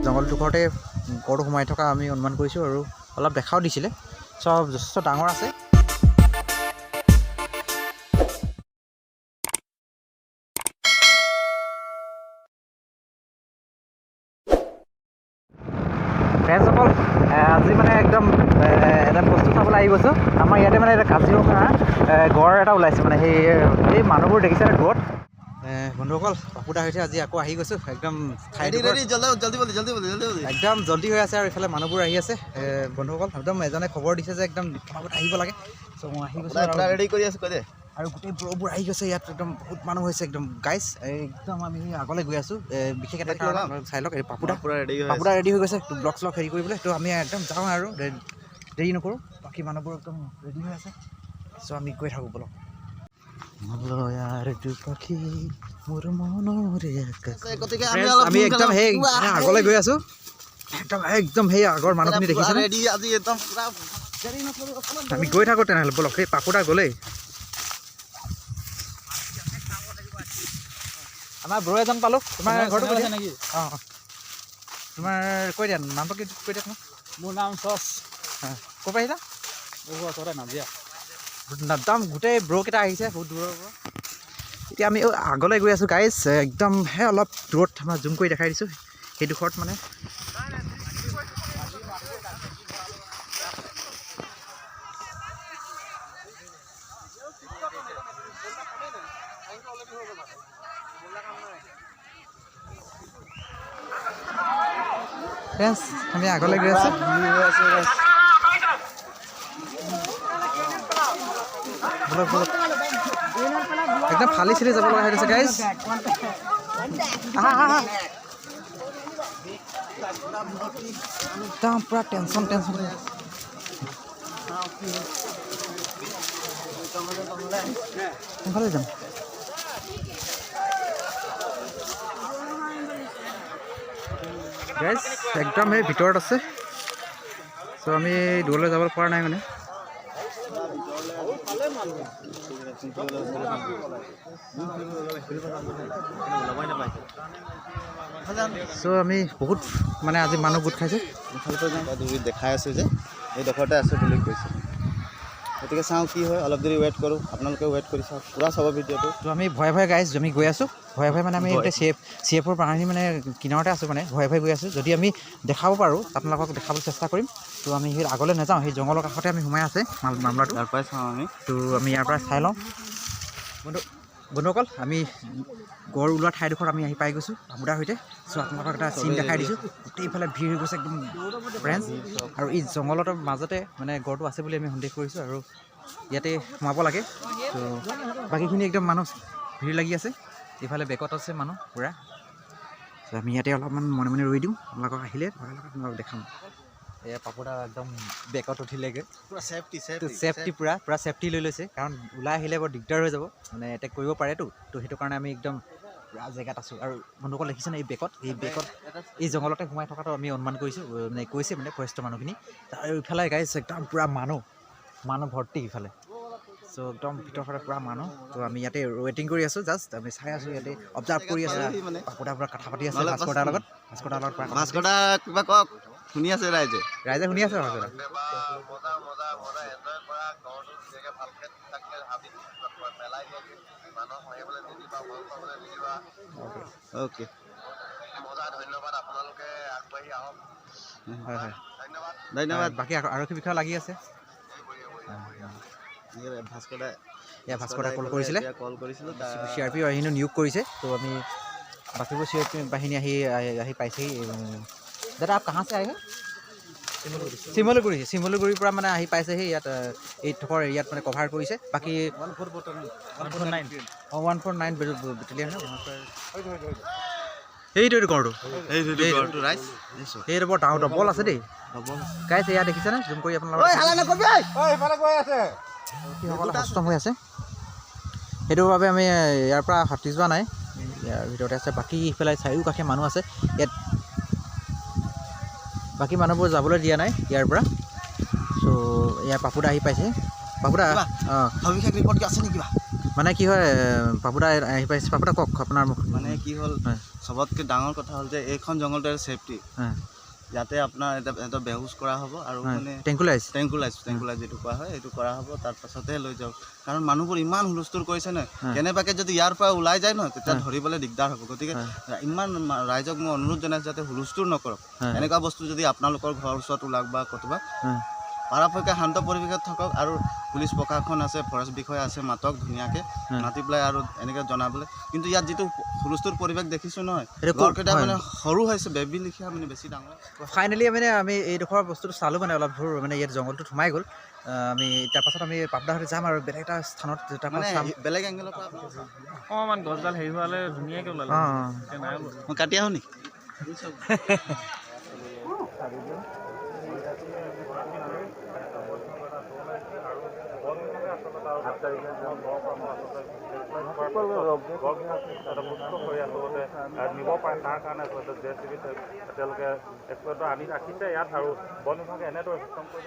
জংঘলডোখৰতে গড়টো সোমাই থকা আমি অনুমান কৰিছোঁ আৰু অলপ দেখাও দিছিলে। চব যথেষ্ট ডাঙৰ আছে। ফ্ৰেণ্ডসকল, আজি মানে একদম এটা বস্তু চাবলৈ আহি গৈছোঁ। আমাৰ ইয়াতে মানে এটা কাজিৰঙা গড় এটা ওলাইছে, মানে সেই এই মানুহবোৰ দেখিছেনে দূৰত। বন্ধুসকল, পাপুদা হৈছে আজি আকৌ আহি গৈছোঁ একদম একদম জল্দি হৈ আছে আৰু ইফালে মানুহবোৰ আহি আছে। বন্ধুসকল, একদম এজনে খবৰ দিছে যে একদম আহিব লাগে, চ' মই আহি গৈছোঁ আৰু গোটেই ব্ৰবোৰ আহি গৈছে। ইয়াত একদম বহুত মানুহ হৈছে একদম গাইছ। একদম আমি আগলৈ গৈ আছোঁ, বিশেষ এটা কাৰণ চাই লওক। এই পাপুদা পাপুদা ৰেডি হৈ গৈছে ব্লগ শ্লগ হেৰি কৰিবলৈ, তো আমি একদম যাওঁ আৰু দেৰি নকৰোঁ। বাকী মানুহবোৰ একদম ৰেডি হৈ আছে, চ' আমি গৈ থাকোঁ বলক। আমি একদম সেই আগলৈ গৈ আছোঁ, একদম একদম সেই আগৰ মানুহখিনি দেখিছে। আমি গৈ থাকোঁ তেনেহ'লে বলক। সেই পাপুদা গ'লেই আমাৰ ব্ৰ এজন পালোঁ। তোমাৰ ঘৰটো কৈ দিয়া নেকি? অঁ, তোমাৰ কৈ দিয়া নামটো কি কৈ দিয়া তোমাৰ। মোৰ নাম চচ। ক'ৰ পৰা আহিলা? ওচৰতে নাজিয়া। একদম গোটেই ব্ৰকেইটা আহিছে বহুত দূৰৰ পৰা। এতিয়া আমি আগলৈ গৈ আছোঁ গাইজ, একদম হে অলপ দূৰত আমাৰ জুম কৰি দেখাই দিছোঁ সেইডোখৰত মানে। ফ্ৰেণ্ডছ, আমি আগলৈ গৈ আছোঁ। বলক বলক, একদম ফালি চিলি যাব লগা হৈ গৈছে গাইজ। একদম পূৰা টেনশ্যন টেনশ্যন। কোনফালে যাম গাইজ? একদম সেই ভিতৰত আছে, চ' আমি দূৰলৈ যাব পৰা নাই মানে। চ' আমি বহুত মানে আজি মানুহ গোট খাইছে। দেখাই আছোঁ যে এইডোখৰতে আছোঁ বুলি কৈছে, গতিকে চাওঁ কি হয়। অলপ দেৰি ৱেইট কৰোঁ, আপোনালোকে ৱেইট কৰি চাওক, পূৰা চাব ভিডিঅ'টো। তো আমি ভয়ে ভয়ে গাইজ আমি গৈ আছোঁ, ভয়ে ভয়ে মানে আমি গোটেই চি এফৰ প্ৰাণী মানে কিনাৰতে আছোঁ, মানে ভয়ে ভয়ে গৈ আছোঁ। যদি আমি দেখাব পাৰোঁ আপোনালোকক দেখাবলৈ চেষ্টা কৰিম। তো আমি সেই আগলৈ নাযাওঁ, সেই জংঘলৰ কাষতে আমি সোমাই আছে মামলাটো, ইয়াৰ পৰাই চাওঁ আমি। তো আমি ইয়াৰ পৰা চাই লওঁ। বন্ধুসকল, আমি গড় ওলোৱা ঠাইডোখৰত আমি আহি পাই গৈছোঁ পাপুদাৰ সৈতে। চ' আপোনালোকক এটা চিন দেখাই দিছোঁ, গোটেইফালে ভিৰ হৈ গৈছে একদম ফ্ৰেণ্ডছ। আৰু এই জংঘলৰ মাজতে মানে গড়টো আছে বুলি আমি সন্দেহ কৰিছোঁ আৰু ইয়াতে সোমাব লাগে। ত' বাকীখিনি একদম মানুহ ভিৰ লাগি আছে, এইফালে বেকত আছে মানুহ পূৰা। চ' আমি ইয়াতে অলপমান মনে মনে ৰৈ দিওঁ, আপোনালোকক আহিলে আপোনালোকক দেখাম। এয়া পাপুদা একদম বেকত উঠিলেগৈ, চেফটি পূৰা পূৰা চেফটি লৈ লৈছে, কাৰণ ওলাই আহিলে বৰ দিগদাৰ হৈ যাব, মানে এটেক কৰিব পাৰেতো। তো সেইটো কাৰণে আমি একদম পূৰা জেগাত আছোঁ। আৰু বন্ধুসকল দেখিছেনে এই বেকত, এই বেকত এই জংঘলতে সোমাই থকাটো আমি অনুমান কৰিছোঁ, মানে কৈছে মানে ফৰেষ্টৰ মানুহখিনি। আৰু ইফালে গাইজ একদম পূৰা মানুহ মানুহ ভৰ্তি ইফালে। চ' একদম ভিতৰ ফালে পূৰা মানুহ। তো আমি ইয়াতে ৱেইটিং কৰি আছোঁ, জাষ্ট আমি চাই আছোঁ, ইয়াতে অবজাৰ্ভ কৰি আছোঁ। পাপুদা পূৰা কথা পাতি আছে ভাস্কৰদাৰ লগত, ভাস্কৰদাৰ লগত পূৰা। ভাস্কৰদা কিবা কওক, শুনি আছে ৰাইজে, ৰাইজে শুনি আছে ভাস্কৰদা। অ'কে, হয় হয়, ধন্যবাদ। বাকী আৰক্ষী বিষয়া লাগি আছে। ভাস্কৰদা এয়া ভাস্কৰদা কল কৰিছিলে, কল কৰিছিলোঁ, চি আৰ পি বাহিনী নিয়োগ কৰিছে। তো আমি বাকীবোৰ চি আৰ পি বাহিনী আহি আহি পাইছেহি। দাদা আপ কাহা চে আয়ে? শিমলুগুৰি, শিমলুগুৰিৰ পৰা মানে আহি পাইছেহি ইয়াত, এই থকা এৰিয়াত মানে কভাৰ কৰিছে। বাকী 149 বেটেলিয়ন। সেইটো গড়টো, সেইটো বৰ ডাঙৰ ডবল আছে দেই গাইছ। এয়া দেখিছেনে জুম কৰি আপোনালোকে সষ্টম হৈ আছে, সেইটোৰ বাবে আমি ইয়াৰ পৰা হটি যোৱা নাই, ইয়াৰ ভিতৰতে আছে। বাকী ইফালে চাৰিওকাষে মানুহ আছে, ইয়াত বাকী মানুহবোৰ যাবলৈ দিয়া নাই ইয়াৰ পৰা। চ' ইয়াৰ পাপুদা আহি পাইছে। পাপুদা, অঁ সবিশেষ ৰিপৰ্ট আছে নেকি কিবা? মানে কি হয়, পাপুদা আহি পাইছে। পাপুদা, কওক আপোনাৰ মুখ। মানে কি হ'ল, হয়। চবতকৈ ডাঙৰ কথা হ'ল যে এইখন জংঘলটো ছেফটি। ইয়াতে আপোনাৰ এটা বেহুচ কৰা হ'ব আৰু মানে টেংকুলাইজ। টেংকুলাইজ, টেংকুলাইজ যিটো কোৱা হয়, সেইটো কৰা হ'ব। তাৰপাছতহে লৈ যাওক, কাৰণ মানুহবোৰ ইমান হুলস্থুল কৰিছে নহয়, কেনেবাকৈ যদি ইয়াৰ পৰা ওলাই যায় নহয়, তেতিয়া ধৰিবলৈ দিগদাৰ হ'ব। গতিকে ইমান ৰাইজক মই অনুৰোধ জনাইছোঁ যাতে হুলস্থুল নকৰক। এনেকুৱা বস্তু যদি আপোনালোকৰ ঘৰৰ ওচৰত ওলাওক বা ক'তবা, পৰাপক্ষে শান্ত পৰিৱেশত থাকক। আৰু পুলিচ প্ৰশাসন আছে, ফৰেষ্ট বিষয়া আছে, মাতক ধুনীয়াকৈ, মাতি পেলাই আৰু এনেকৈ জনাবলৈ। কিন্তু ইয়াত যিটো হুলস্থুল পৰিৱেশ দেখিছোঁ নহয়, এইটো ক'ত? গড়কেইটা মানে সৰু হৈছে, বেবী লিখীয়া, মানে বেছি ডাঙৰ। ফাইনেলি মানে আমি এইডোখৰ বস্তুটো চালোঁ, মানে অলপ দূৰ মানে ইয়াত জংঘলটোত সোমাই গ'ল। আমি তাৰপাছত আমি পাপদাহঁতে যাম আৰু বেলেগ এটা স্থানত, তাৰপৰা মানে চাম। বেলেগ এংগেলৰ পৰা আপোনালোকে চাওক। অকণমান গছডাল হেৰি হোৱালে ধুনীয়াকৈ ওলালে। অঁ। এতিয়া নাই ওলোৱা। মই কাটি আহোঁ নেকি? নিব পাৰে, তাৰ কাৰণে আচলতে জে চি বি তেওঁলোকে এক্সপাৰ্টৰ আনি ৰাখিছে ইয়াত আৰু বন বিভাগে এনেদৰে সক্ষম কৰি